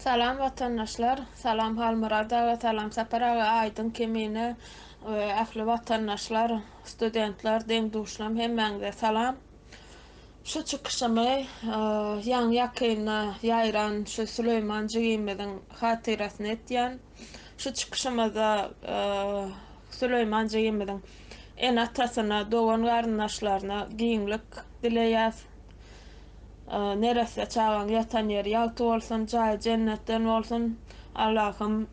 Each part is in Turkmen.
Salam watandaşlar, salam Halmyrat aga, salam Sapar aga, Aýdyň Kemine we ähli watandaşlar, studentler, deň-duşlam hemmäňize salam. Şu çykyşymy ýaňy ýakynda ýaýran şu Süleýman jigimiziň hatyrasyna etýän. Şu çykyşymyzda Süleýman jigimiziň ene-atasyna, dogan-garyndaşlaryna giňlik dileýäs. Neresse çagaň ýatan ýeri ýagty bolsun, jaýy jennetden bolsun. Allahym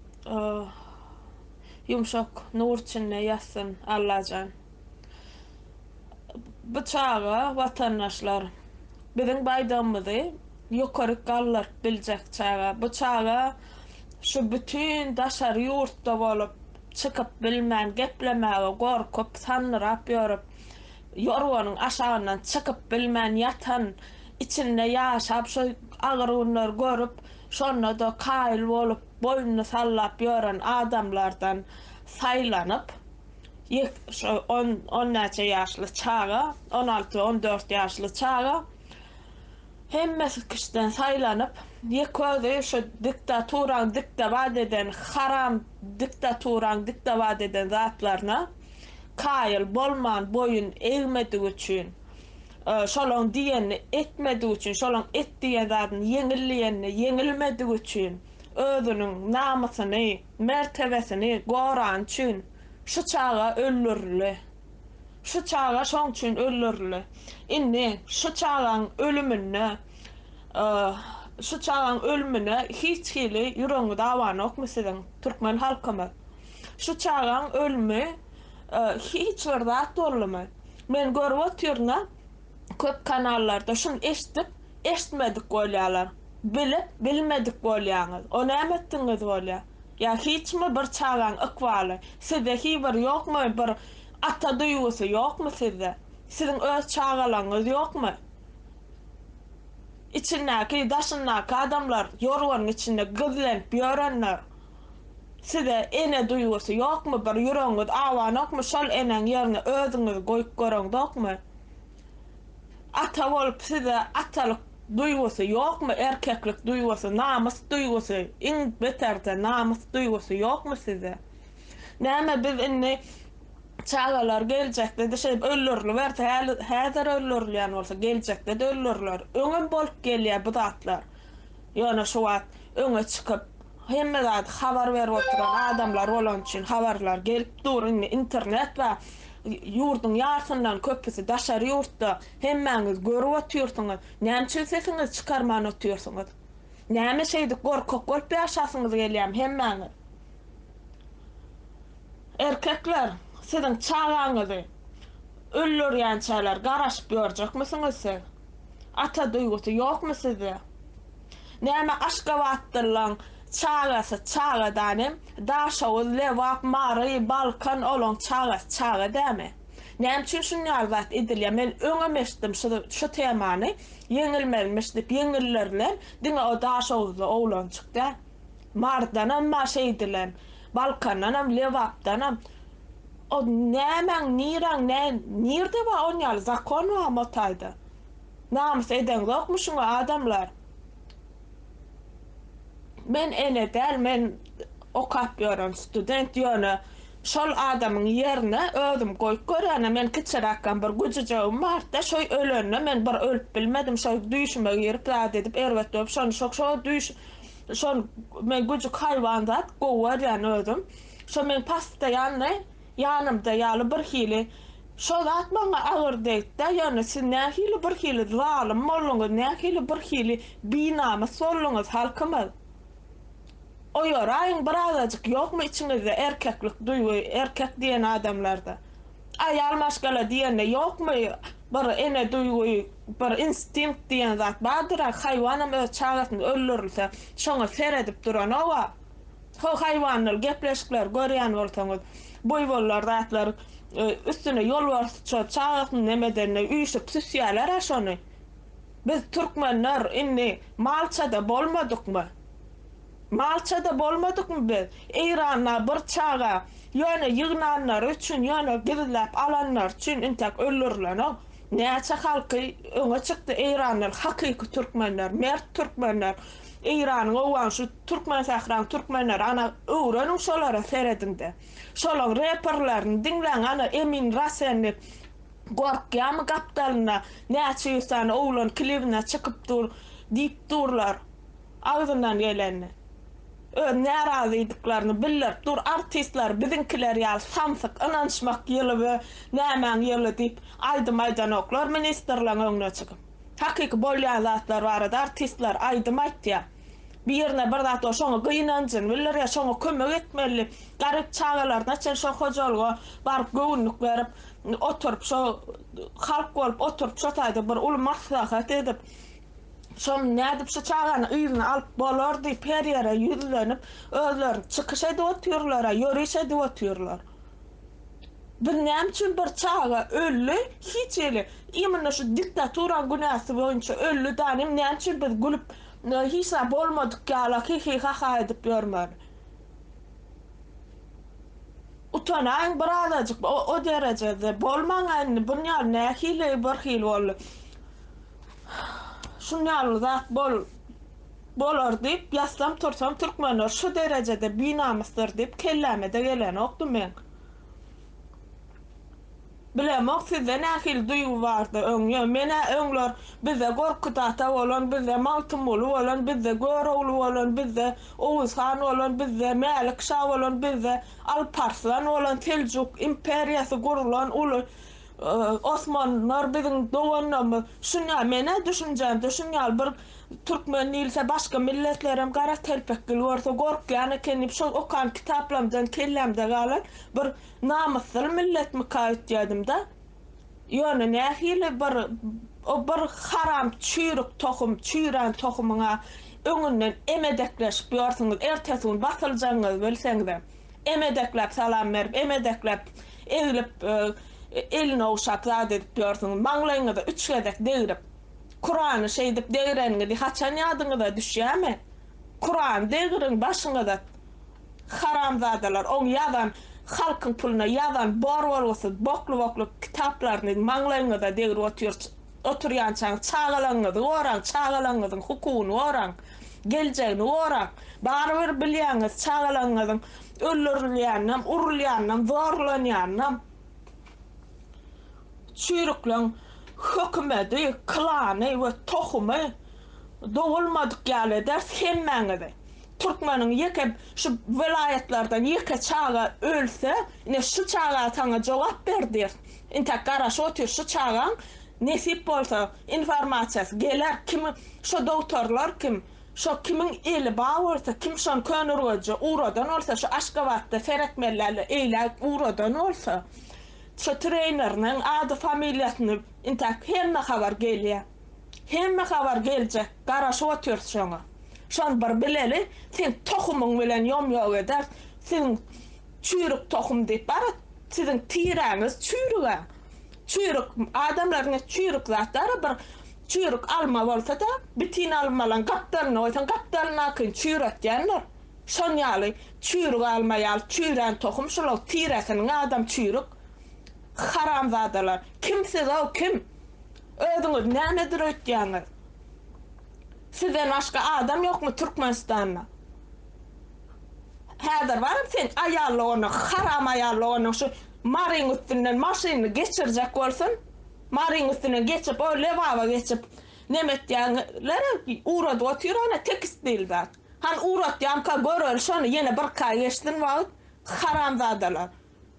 ýumşak nur içinde ýatsyn Allajan. Bu çaga watandaşlar biziň baýdagymyzy ýokaryk galdyryp biljek çaga. Bu çaga şu bütin daşary ýurtda bolup çykyp bilmän geplemäge gorkup sandyrap ýörüp ýorganyň aşagyndan çykyp bilmän ýatan, içinde ýaşap şo agyr günleri görüp, şonda-da kaýyl bolup, boýnuny sallap ýören adamlardan saýlanyp, ýek şo on, on näçe ýaşly çaga, 16, 14 ýaşly çaga hemmesi kişiden saýlanyp, ýek özi şo diktaturaň diktabat eden, haram diktaturaň diktabat eden zatlaryna kaýyl bolman boýun egmedigi üçin, şolaň diýenini etmedigi üçin, şolaň et diýen zadyny ýeňil diýenine ýeňilmedigi üçin, özüniň namysyny, mertebesini gorany üçin şu çaga öldürildi. Şu çaga şoň üçin öldürildi. Indi şu çagaň ölüminde, şu çagaň ölümine hiç hili ýüregiňiz awanokmy siziň, türkmen halkymyz? Şu çagaň ölümi hiç bir zat boldumy? Men görüp otyryn-a, köp kanallarda şuny eşidip, eşitmedik bolýarlar. Bilip, bilmedik bolýaňyz. O näme etdigiňiz bolýar? Ýa hiçmi bir çagaň ykbaly? Sizde hi bir ýokmy bir ata duýgusy ýokmy sizde? Siziň öz çagalaryňyz ýokmy? Içindäki, daşyndaky adamlar ýorganyň içinde gizlenip ýörenler. Size ene duýgusy ýokmy bir ýüregiňiz awanokmy şol eneň ýerine özüňizi goýup göreňzokmy? Ata bolup size atalyk duýgusy ýokmy erkeklik duýgusy namys duýgusy iň beterde namys duýgusy ýokmy sizde? Näme biz indi çagalar geljekde-de şeýdip öldüriliberse häzir öldürilýän bolsa geljekde-de öldüriler öňem bolup gelýär bu zatlar ýöne şu wagt öňe çykyp Hemme zady habar berip oturan adamlar bolany üçin habarlar gelip dur indi internet bar ýurduň ýarsyndan köpüsi daşary ýurtda hemmäňiz görüp otyrsyňyz näme üçin sesiňizi çykarman otyrsyňyz näme şeýdip gorkak bolup ýaşasyňyz gelýämi hemmäňiz erkekler siziň çagaňyzy öldürýänçäler garaşyp ýörjekmisiňiz siz ata duýgusy ýokmy sizde. Näme Aşgabatlylaň çagasy çaga danem, Daşoguz, Lebap, Mary, Balkan olaň çagasy çaga dämi? Näme üçin şunýaly zat edilýär? Men öňem eşitdim şu şu temany, ýeňilmelimiş diýip ýeňillerilen diňe o Daşoguzly oglanjyk däl. Marydanam bar şeýdilen, Balkandanam, Lebapdanam. O nämäň niräň nä nirde bar onýaly zakon barmy o taýda? Namys edeňzokmy şuňa adamlar. Men ene däl men okap ýören student ýöne şol adamyň ýerine özüm goýup görýänä men kiçiräkkäm bir güjüjegim bardy şo ölende men bir ölüp bilmedim şo düýşüme girip zat edip erbet bolup şony şo şo düýş şol men güjük haýwan zat gowy görýän özüm şo meň postoýanny Ýanymda ýaly birhili şo zat maňa agyr degdi-dä, ýöne siz nähili birhili zalym bolduňyz, nähili birhili binamys bolduňyz halkymyz. Oýaraýyň birazajyk ýokmy içiňizde erkeklik duýgy, erkek diýen adamlarda. Aýal maşgala diýende ýokmy bir ene duýgy, bir instinkt diýen zat bardyr-a, haýwanam öz çagasyny öldürilse şoňa seredip duranok-a. Ho haýwanlar gepleşikleri görýän bolsaňyz buýbollar zatlar üstüne ýolbarsça çagasyny nemedende üýşüp süsýäler-ä şony. Biz türkmenler indi malçada bolmadykmy? Malçada bolmadykmy biz? Eýranda bir çaga ýöne ýygnanlary üçin ýöne gizläp alanlary üçin intäk öldürilenok. Näçe halky öňe çykdy eýranlar hakyky türkmenler mert türkmenler. Eýranyň, Owgan şu Türkmensähraň türkmenleri ana öwreniň şolara serediňde. Şolaň reperlerini diňläň ana Emin Rasen diýip gorkýamy gapdalynda näçe ýüz sany oglan klibine çykyp dur diýip durlar agzyndan gelenini. Öz närazydyklaryny bildirip dur artistler biziňkiler ýaly samsyk ynanyşmak ýyly we nämäň ýyly diýip aýdym aýdanoklar ministrleň öňüne çykyp. Hakyky bolýan zatlar barada artistler aýdym aýtýar. Birine bir zat bolsa şoňa gynanjyny bildirýär, şoňa kömek etmeli diýip, garyp çagalaryna çenli şo hojalyga baryp göwünlik berip oturyp şo halk bolup oturyp şo taýda bir uly maslahat edip Şony nädip şu çagany yzyna alyp bolar diýip her ýere ýüzlenip özleri çykyş edip otyrlar-a, ýöriş edip otyrlar. Biz näme üçin bir çaga öldi hiç hili imенно şu diktaturaň günäsi boýunça öldi danym näme üçin biz gülüp hiç zat bolmadyk ýala hihi haha edip ýörmeli. Utanaýyň birazajyk o derejede bolmaň-a indi bunýaly nähili birhili boldy. Şun ýaly zat bol bolar diýip ýatsam tursam türkmenler şu derejede binamysdyr diýip kellämede gelenokdy meň. Bilemok sizde nähili duýgy bardy öň ýö menä öňler bizde Gorkut ata bolan bizde Magtymguly bolan bizde Görogly bolan bizde Oguz han bolan bizde Mälik şa bolan bizde Alparslan bolan Seljuk imperiýasy gurulan uly Osmanlylar biziň doganlarymyz. Şunýa menä düşünjämde şunýaly bir türkmen diýilse başga milletlerem gara telpekgil görse gorkýan eken diýip şol okan kitaplarymdan kellämde galan bir namyssyl milletmika öýtýädimdä. Ýöne nähili bir o bir haram çüýrük tohum çüýrän tohumyňa öňünden emedekleşip ýörsüňiz ertesi gün basyljagyňyzy bilseňizem. Emedekläp salam berip, emedekläp eglip, elini ogşap zat edip ýörsüňiz. Maňlaýyňyza üç gezek degrip. Kurany şeýdip degreniňizi haçan ýadyňyza düşýärmi? Kurany degriň başyňyza haramzadalar, oň ýazan halkyň puluna ýazan bor bolgusyz bokly-bokly kitaplaryny maňlaýyňyza degrip otyr oturýançaňyz çagalaryňyzy goraň, çagalaryňyzyň hukugyny goraň. Geljegini goraň. Barybir bilýäňiz çagalaryňyzyň öldürilýäninem, urulýanynam, zorlanýanynam. Çüýrükleň hökümedi, klany we tohumy dogulmadyk ýaly ederis hemmäňizi. Türkmeniň ýeke şu welaýatlardan ýeke çaga ölse, ine şu çaga saňa jogap ber diýeris. Intäk garaşyp otyr şu çagaň Nesip bolsa informasiýasy geler kim şo dogtorlar kim şo kimiň eli bar bolsa kim şony Köneürgenje ugradan bolsa şo Aşgabatda seretmelilerle eýläk ugradan bolsa şo treýneriniň ady familiýasyny intäk hemme habar gelýä hemme habar geljek garaşyp otyrys şoňa şony bir bileli seň tohumyň bilen ýom ýok ederis siziň çüýrük tohum diýip bara siziň tiräňiz çüýrügä. Çüýrük, adamlar ine çüýrük zatlar bir çüýrük alma bolsa-da, bitin almalaň gapdalyna goýsaň, gapdalyndakyny çüýretýänler. Şon ýaly çüýrük alma ýaly çüýrän tohum şular tiresiniň adam çüýrük. Haramzadalar. Kim siz-ow kim? Özüňiz nämedir öýtýäňiz? Sizden başga adam ýokmy Türkmenistanda? Häzir baryp sen aýal doganyň haram aýal doganyň şu Maryň üstünden maşynyny geçirjek bolsun Maryň üstünden geçip o Lebaba geçip neme etýäňler ugradyp otyr ana tekstil zat hany ugratýamka göreli şony ýene birki aý geçsin wagt haramzadalar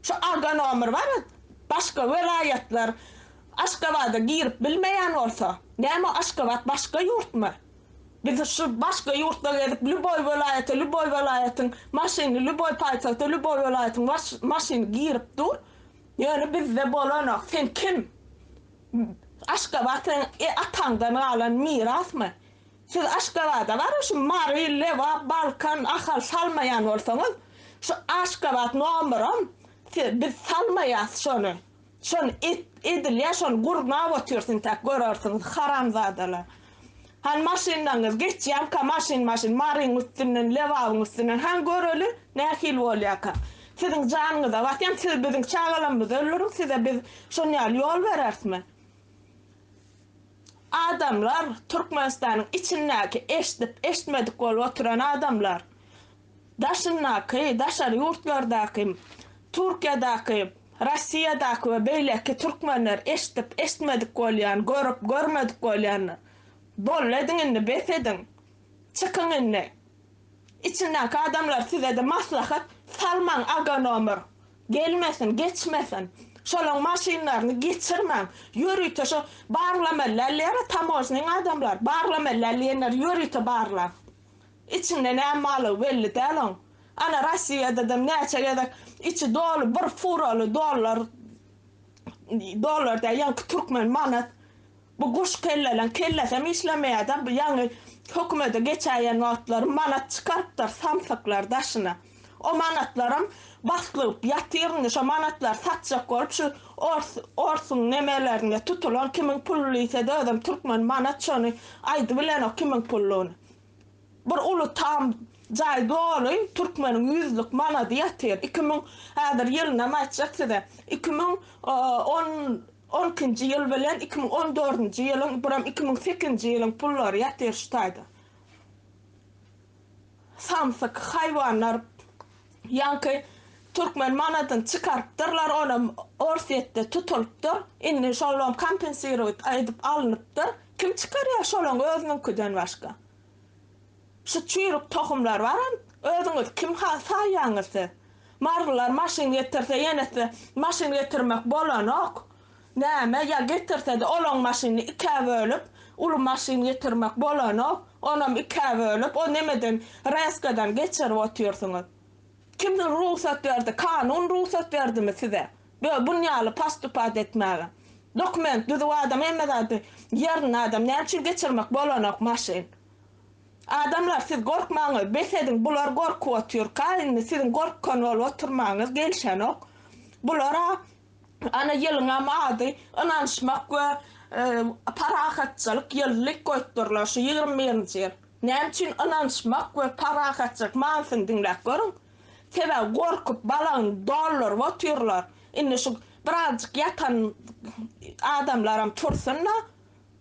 şu aga nomer bar başga welaýatlar Aşgabada girip bilmeýän bolsa näme Aşgabat başga ýurtmy Biz şu başga ýurtda gezip lýuboý welaýata lýuboý welaýatyň maşyny lýuboý paýtagta lýuboý welaýatyň maşyny girip dur. Ýöne bizde bolanok. Sen kim? Aşgabat seň ataňdan galan mirasmy? Siz Aşgabada baryň şu Mary, Lebap, Balkan, Ahal salmaýan bolsaňyz şu Aşgabat nomeram biz salmaýas şony. Şony et edilýär şony gurnap otyrys intäk görersiňiz haramzadalar. Hany maşynlaryňyz geçýämka maşyn maşyn Maryň üstünden Lebabyň üstünden hany göreli nähili bolýaka. Siziň janyňyza basýan siz biziň çagalarymyzy öldüriň size biz şon ýaly ýol bererismi. Adamlar Türkmenistanyň içindäki eşdip eştmedik bolup oturan adamlar daşyndaky daşary ýurtlardaky Türkiýadaky Rossiýadaky we beýleki türkmenler eşdip eştmedik bolýan görüp görmedik bolýanlar boldy ediň indi bes ediň çykyň indi içindäki adamlar sizede maslahat salmaň agonomer Gelmesin, geçmesin. Şolaň maşynlaryny geçirmäň. Ýörite şo barlamaly dälýär-ä tamožnyň adamlar. Barlamaly däl diýenleri ýörite barlaň. Içinde näme barlygy belli däl oň. Ana Rossiýadadam näçe gezek içi doly bir furaly dollar, dollar däl ýaňky türkmen manat Bu guş kelleleň kellesem işlemeýädä bu ýaňy hökümede geçäýen wagtlary manat çykarypdyr samsyklar daşyna. O manatlaram baslygyp ýatyr indi şo manatlary satjak bolup şu ors orsuň nemelerinde tutulan kimiň puly diýsede özem türkmen manat şony aýdybilenok kimiň puluny. Bir uly tam jaý doly türkmeniň ýüzlük manady ýatyr 2000 häzir ýylynam aýtjak size 2010 On ikinji ýyl bilen 2014-nji ýylyň, buram 2008-nji ýylyň pullary ýatyr şu taýda. Samsyk haýwanlar ýaňky türkmen manadyny çykarypdyrlar, onam Orsýetde tutulypdyr. Indi şolam kompensirowat edip alnypdyr. Kim çykarýar şolaň özüniňkiden başga? Şu çüýrük tohumlar baram özüňizi kim saýýaňyz siz? Marylylar maşyn getirse ýenesi maşyn getirmek bolanok. Näme ýa getirsede olaň maşynyny ikä bölüp uly maşyn getirmek bolanok. Onam ikä bölüp o nemeden reskadan geçirip otyrsyňyz. Kim rugsat berdi kanun rugsat berdimi size bun ýaly pastupat etmäge. Dokument düzüw adam hemme zady ýerinde adam näme üçin geçirmek bolanok maşyn. Adamlar siz gorkmaňyz bes ediň bular gorkup otyrka indi siziň gorkkan bolup oturmaňyz gelşenok bulara ana ýylyňam ady ynanyşmak we parahatçylyk ýyly diýip goýupdyrlar şu 21-nji ýyl näme üçin ynanyşmak we parahatçylyk manysyny diňläp görüň sebäbi gorkup balagyny dolduryp otyrlar indi şu birazjyk ýatan adamlaram tursunda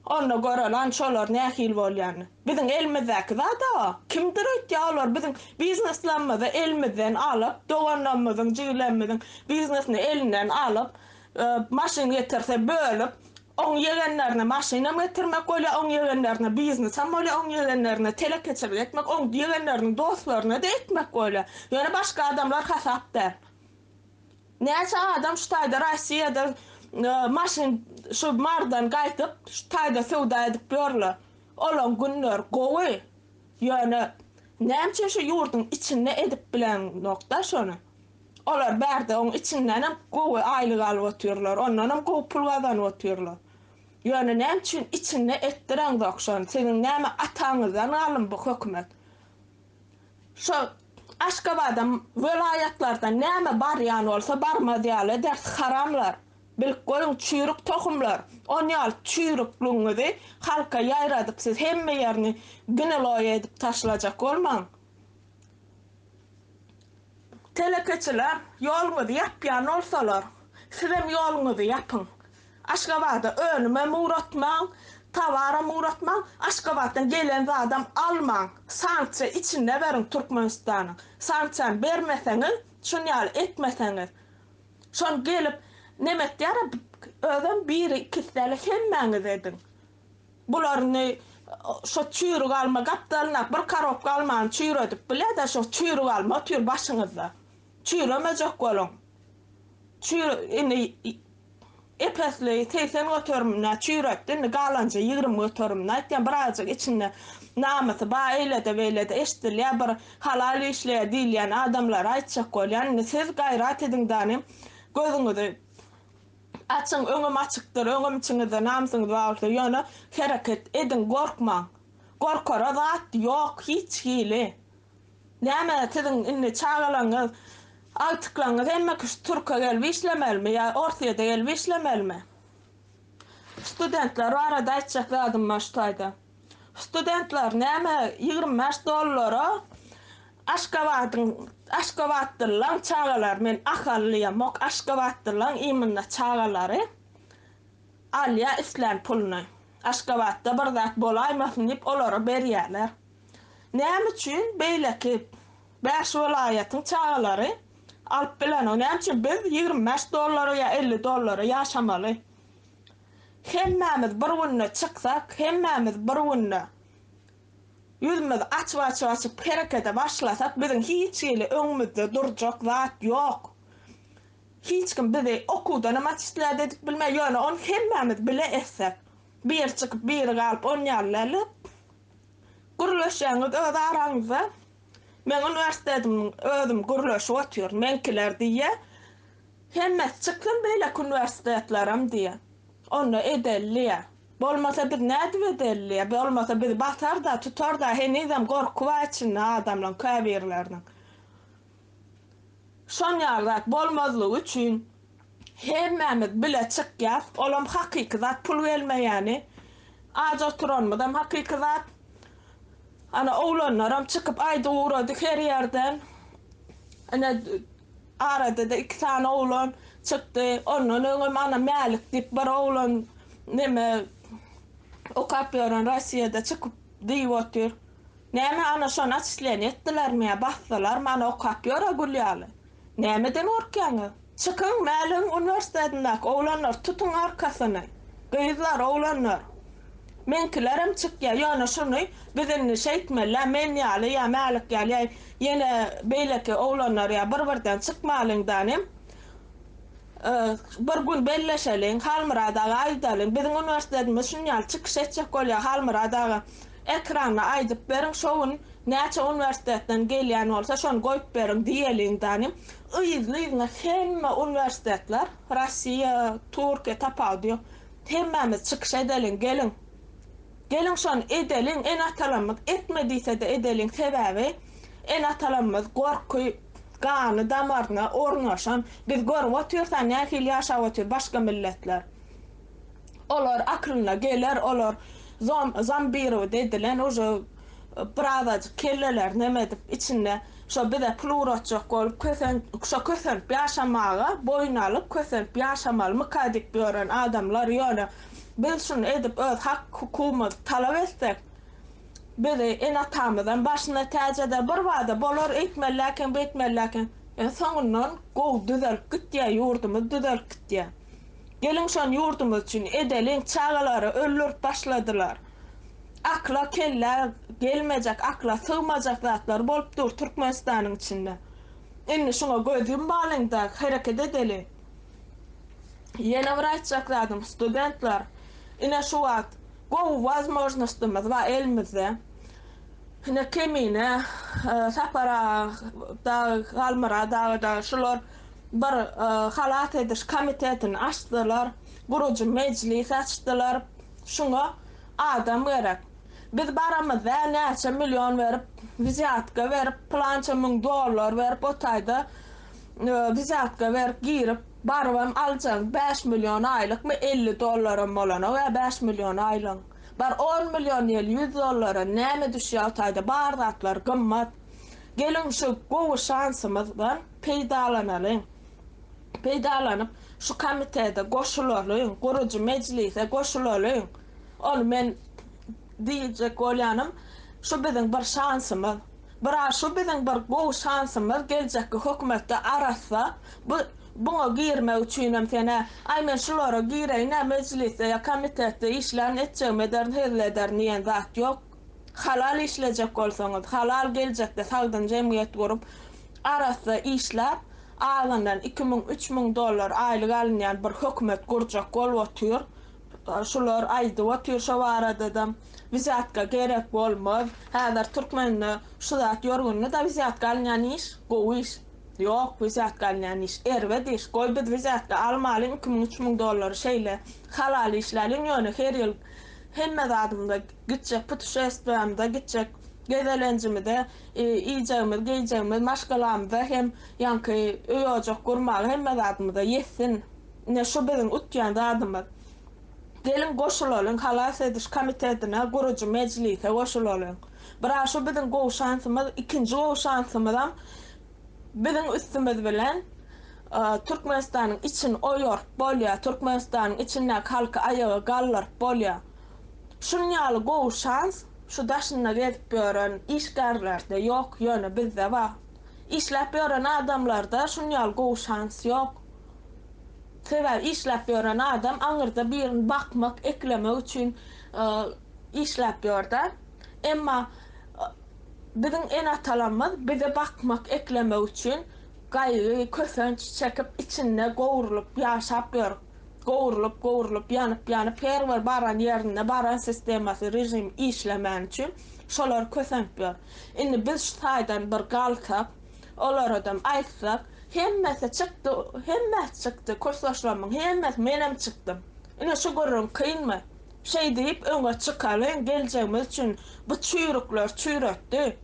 Onda görelan şolar nähili bolýany. Biziň elimizdäki zat a. Kimdir öýtýä olar biziň bizneslerimizi elimizden alyp, doganlarymyzyň, jigilerimiziň biznesini elinden alyp, maşyn getirse bölüp, oň ýegenlerine maşynam getirmek bolýa, oň ýegenlerine biznesem bolýa, oň ýegenlerine telekeçilik etmek, oň ýegenleriniň dostlaryna-da etmek bolýa. Ýöne başga adamlar hasap däl. Näçe adam şu taýda Rossiýada maşyn şu Mardan gaýdyp şu taýda söwda edip ýörler. Olaň günleri gowy. Ýöne näme üçin şu ýurduň içinde edip bilenokda şony. Olar bärde oň içindenem gowy aýlyk alyp otyrlar, ondanam gowy pul gazanyp otyrlar. Ýöne näme üçin içinde etdireňzok şony? Siziň näme ataňyzdan galdymy bu hökümet? Şo Aşgabada welaýatlardan näme barýan bolsa barmaz ýaly ederis haramlar. Bilip goýuň çüýrük tohumlar. On ýaly çüýrükligiňizi halka ýaýradyp siz hemme ýerini gniloý edip taşlajak bolmaň. Telekeçiler ýoluňyzy ýapýan bolsalar sizem ýoluňyzy ýapyň. Aşgabada önümem ugratmaň, towaram ugratmaň, Aşgabatdan gelen zadam almaň. Sanksiýa içinde beriň Türkmenistanyň. Sanksiýany bermeseňiz, şun ýaly etmeseňiz. Şony gelip neme etýär özem biri ikisi däl hemmäňiz ediň. Bular indi şo çüýrük alma gapdalyna bir korobka almany çüýredip bilýär-de şo çüýrük alma otyr başyňyzda. Çüýremejek boluň. Çüýr indi Ep-esli, 80 göterimine çüýretdi, indi galanja 20 göterimini aýtýan, birazjyk içinde namysy bar, eýlede-beýlede eşidilýär, bir halal işleýär diýilýän adamlara aýtjak bolýan, indi siz gaýrat ediň dany, gözüňizi açyň, öňem açykdyr, öňem içiňizde namysyňyz bar bolsa, ýöne hereket ediň, gorkmaň. Gorkara zat ýok hiç hili. Näme siziň indi çagalaryňyz, agtyklaryňyz hemme kişi türke gelip işlemelimi ýa Orsýede gelip işlemelimi? Studentler barada aýtjak zadym bar şu taýda. Studentler näme 25 dollara Aşgabadyň Aşgabatlylaň çagalary men Ahally diýemok Aşgabatlylaň imенно çagalary alýa islän puluny. Aşgabatda bir zat bolaýmasyn diýip olara berýärler. Näme üçin beýleki bäş welaýatyň çagalary alyp bilenok? Näme üçin biz 25 dollara ýa 50 dollara ýaşamaly? Hemmämiz bir günde çyksak, hemmämiz bir günde ýüzümizi açyp-açyp-açyp herekete başlasak, biziň hiç hili öňümizde durjak zat ýok. Hiç kim bizi okuwdanam atişlät edip bilmez, ýöne ony hemmämiz bile etsek, biri çykyp, biri galyp, on ýaly däl-de, gürleşýäňiz öz araňyzda. Meň uniwersitetimiň özüm gürleşip otyryn, meňkiler diýýär, hemmesi çyksyn beýleki uniwersitetlerem diýýär. Onda edeli diýýär. Bolmasa biz nädip edeli diýýär. Bolmasa bizi basar-da, tutar-da, henizem gorky bar içinde adamlaryň käbirleriniň. Şon ýaly zat bolmazlygy üçin hemmämiz bile çykýas, olam hakyky zat pul gelmeýäni, aç oturanymyzam hakyky zat. Ana oglanlaram çykyp aýdyp ugrady her ýerden. Ine arada-da iki sany oglan çykdy. Ondan öňem ana Mälik diýip bir oglan neme okap ýören Rossiýada çykyp diýip otyr. Näme ana şony açisleniýe etdilermi ýa basdylarmy ana okap ýör-ä gül ýaly. Nämeden gorkýaňyz? Çykyň Mäligiň uniwersitetindäki oglanlar tutuň arkasyny. Gyzlar, oglanlar. Meňkilerem çykýa ýöne şuny biz indi şeýtmeli-ä men ýaly ýa Mälik ýaly ýa ýene beýleki oglanlar ýa bir-birden çykmalyň danym. Bir gün belleşeliň, Halmyrat aga aýdalyň, biziň uniwersitetimiz şun ýaly çykyş etjek bolýar, Halmyrat aga, ekranda aýdyp beriň, şo gün näçe uniwersitetden gelýän bolsa, şony goýup beriň diýeliň danym. Yzly-yzyna hemme uniwersitetler, Rossiýa, Türkiýe tapawudy ýok, hemmämiz çykyş edeliň, geliň. Geliň şony edeliň, ene-atalarymyz etme diýse-de edeliň, sebäbi ene-atalarymyz gorky, gany damaryna ornaşan, biz görüp otyrsa nähili ýaşap otyr başga milletler. Olar aklyna geler, olar zom zombirować edilen uje birazajyk kelleleri neme edip içinde şo bize pul ugratjak bolup kösen şo kösenip ýaşamaga boýun alyp kösenip ýaşamalymyka diýip ýören adamlar ýöne biz şuny edip öz hak hukugymyzy talap etsek Bizi ene-atamyzam başyna täç eder, birbada bolar eýtmeliläken, beýtmeliläken. Ýöne soňundan gowy düzelip gitýär, ýurdumyz düzelip gitýär. Geliň şony ýurdumyz üçin edeliň, çagalary öldürip başladylar. Akla, kellä gelmejek, akla sygmajak zatlar bolup dur Türkmenistanyň içinde. Indi şuňa göz ýummalyň-da, hereket edeliň. Ýene bir aýtjak zadym, studentler, ine şu wagt Gowy wazmožnostymyz bar elimizde. Ine Kemine, Sapar aga dagy, Halmyrat aga dagy şular bir halas ediş komitetini açdylar, gurujy mejlis açdylar. Şuňa adam gerek. Biz baramyzda näçe million berip, wzýatka berip, pylança müň dollar berip o taýda wzýatka berip girip, Barybam aljaň bäş million aýlykmy 50 dollaram bolanok ä bäş million aýlygyň. Bar on million diýeli ýüz dollara näme düşýä o taýda bar zatlar gymmat. Geliň şu gowy şansymyzdan peýdalanalyň. Peýdalanyp şu komitede goşulalyň, gurujy mejlise goşulalyň. Ony men diýjek bolýanym şu biziň bir şansymyz. Biraz şu biziň bir gowy şansymyz geljekki hökümetde arassa bu buňa girmek üçinem senä aý men şulara gireýinä mejlisde ýa komitetde işlärin etjegimi ederin hezil ederin diýen zat ýok halal işlejek bolsaňyz halal geljekde sagdyn jemgyýet gurup arassa işläp azyndan 2000 3000 dollar aýlyk alynýan bir hökümet gurjak bolup otyr Şular aýdyp otyr şo baradadam wzýatka gerek bolmaz. Häzir türkmende şu zat ýörgünli-da wzýatka alynýan iş gowy iş. Ýok wzýatka alynýan iş erbet iş. Goý biz wzýatka almalyň 2000 3000 dollary şeýle halal işläliň ýöne her ýyl hemme zadymyza gitjek putuşestwamyza gitjek gezelenjimize iýjegimiz geýjegimiz maşgalamyza hem ýaňky öý ojak gurmaga hemme zadymyza ýetsin. Ine şu biziň utýan zadymyz. Geliň goşulalyň halas ediş komitetine gurujy mejlise goşulalyň. Bira şu biziň gowy şansymyz ikinji gowy şansymyzam biziň üstümiz bilen Türkmenistanyň içini oýaryp bolýar Türkmenistanyň içindäki halky aýaga galdyryp bolýar. Şun ýaly gowy şans şu daşynda gezip ýören işgärlerde ýok, ýöne bizde bar. Işläp ýören adamlarda şun ýaly gowy şans ýok. Sebäbi işläp ýören adam aňyrda birini bakmak, eklemek üçin işläp ýör-dä. Emma biziň ene-atalarymyz bizi bakmak, eklemek üçin gaýgy, kösenç çekip, içinde gowrulyp ýaşap ýör. Gowrulyp, gowrulyp, ýanyp, ýanyp, her bir baran ýerinde baran sistemasy, režim işlemäni üçin şolar kösenip ýör. Indi biz şu taýdan bir galsak, olaradam aýtsak, hemmesi çykdy, hemmesi çykdy, kursdaşlarymyň hemmesi, menem çykdym. Ine şu gürrüň kynmy? Şeý diýip öňe çykalyň, geljegimiz üçin bu çüýrükler çüýretdi.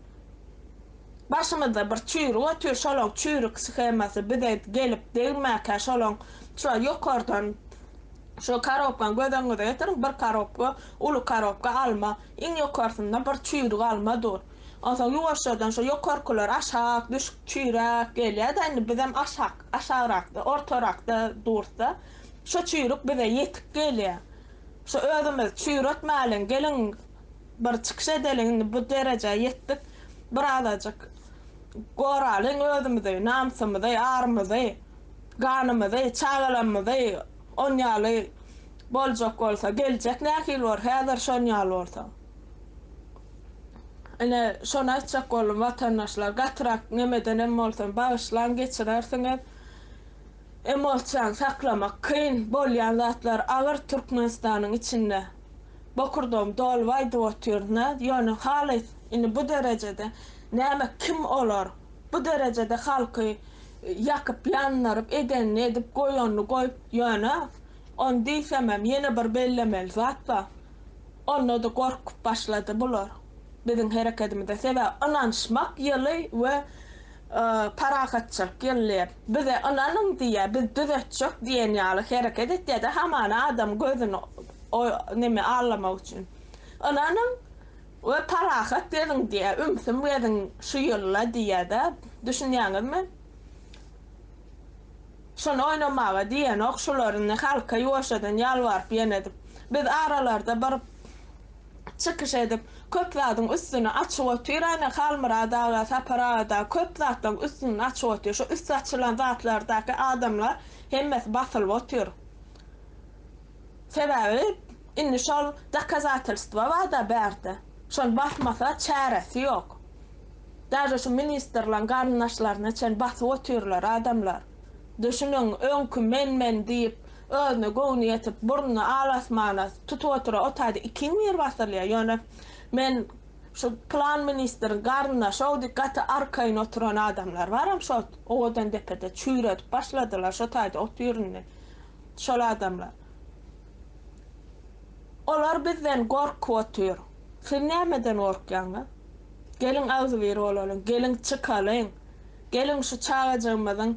Başymyzda bir çüýrük otyr, şolaň çüýrük shemasy bize gelip degmäkä şolaň şo ýokardan şo korobkany göz öňüňize getiriň, bir korobka, uly korobka alma, iň ýokarsynda bir çüýrük alma dur. Onsoň ýuwaşjadan şo ýokarkylar aşak düşüp çüýräp gelýär-de, indi bizem aşak, aşagrakda, ortarakda dursa, şo çüýrük bize ýetip gelýär. Şo özümizi çüýretmäliň, geliň bir çykyş edeliň indi bu derejä ýetdik bir azajyk goralyň özümizi namysymyzy arymyzy ganymyzy çagalarymyzy onýaly boljak bolsa geljek nähili bor häzir şonýaly bolsa ine şony aýtjak boldum watandaşlar gatyrak nemedenem bolsam bagyşlaň geçirersiňiz emosiýany saklamak kyn bolýan zatlar agyr Türkmenistanyň içinde. Bokurdagym dolup aýdyp otyryn-a, ýöne halys indi bu derejede näme kim olar, bu derejede halky ýakyp ýandyryp edenini edip goýanyny goýup ýöne ony diýsemem ýene bir bellemeli zat bar onda-da gorkup başlady bular biziň herekedimize sebäbi ynanyşmak ýyly we parahatçylyk ýyly diýip bize ynanyň diýýär biz düzetjek diýen ýaly hereket etýär-de hamana adam gözüni O neme allamak üçin. Ynanyň we parahat geziň diýýär, ümsüm geziň şu ýylda diýýär-de. Düşünýäňizmi? Şony oýnamaga diýenok şular indi halka ýuwaşjadan ýalbaryp ýene edip. Biz aralarda bir çykyş edip köp zadyň üstüni açyp otyr ene Halmyrat aga, Sapar aga dagy köp zatlaryň üstüni açyp otyr. Şu üsti açylan zatlardaky adamlar hemmesi basylyp otyr. Sebäbi indi şol dokazatelstwo barda bärde. Şony basmasa çäresi ýok. Daže şu ministrleň garyndaşlaryna çen basyp otyrlar adamlar. Düşüniň öňki men men diýip özüne göwni ýetip burnuny al asmana tutup oturan o taýda ikiň bir basylýar ýöne men şu pylan ministriň garyndaşow diýip gaty arkaýyn oturan adamlar baram şo Owadandepede çüýredip başladylar şo taýda otyr indi. Şol adamlar. Olar bizden gorkup otyr. Siz nämeden gorkýaňyz? Geliň agzybir bolalyň, geliň çykalyň. Geliň şu çagajygymyzyň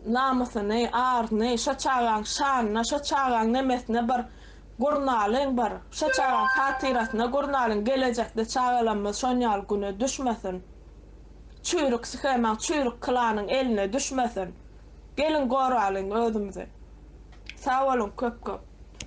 namysyny, aryny, şo çagaň şanyna, şo çagaň nemesine bir gurnalyň bir. Şo çagaň hatyrasyna gurnalyň, gelejekde çagalarymyz şon ýaly güne düşmesin. Çüýrük shemaň, çüýrük klanyň eline düşmesin. Geliň goralyň özümizi. Sag boluň köp köp.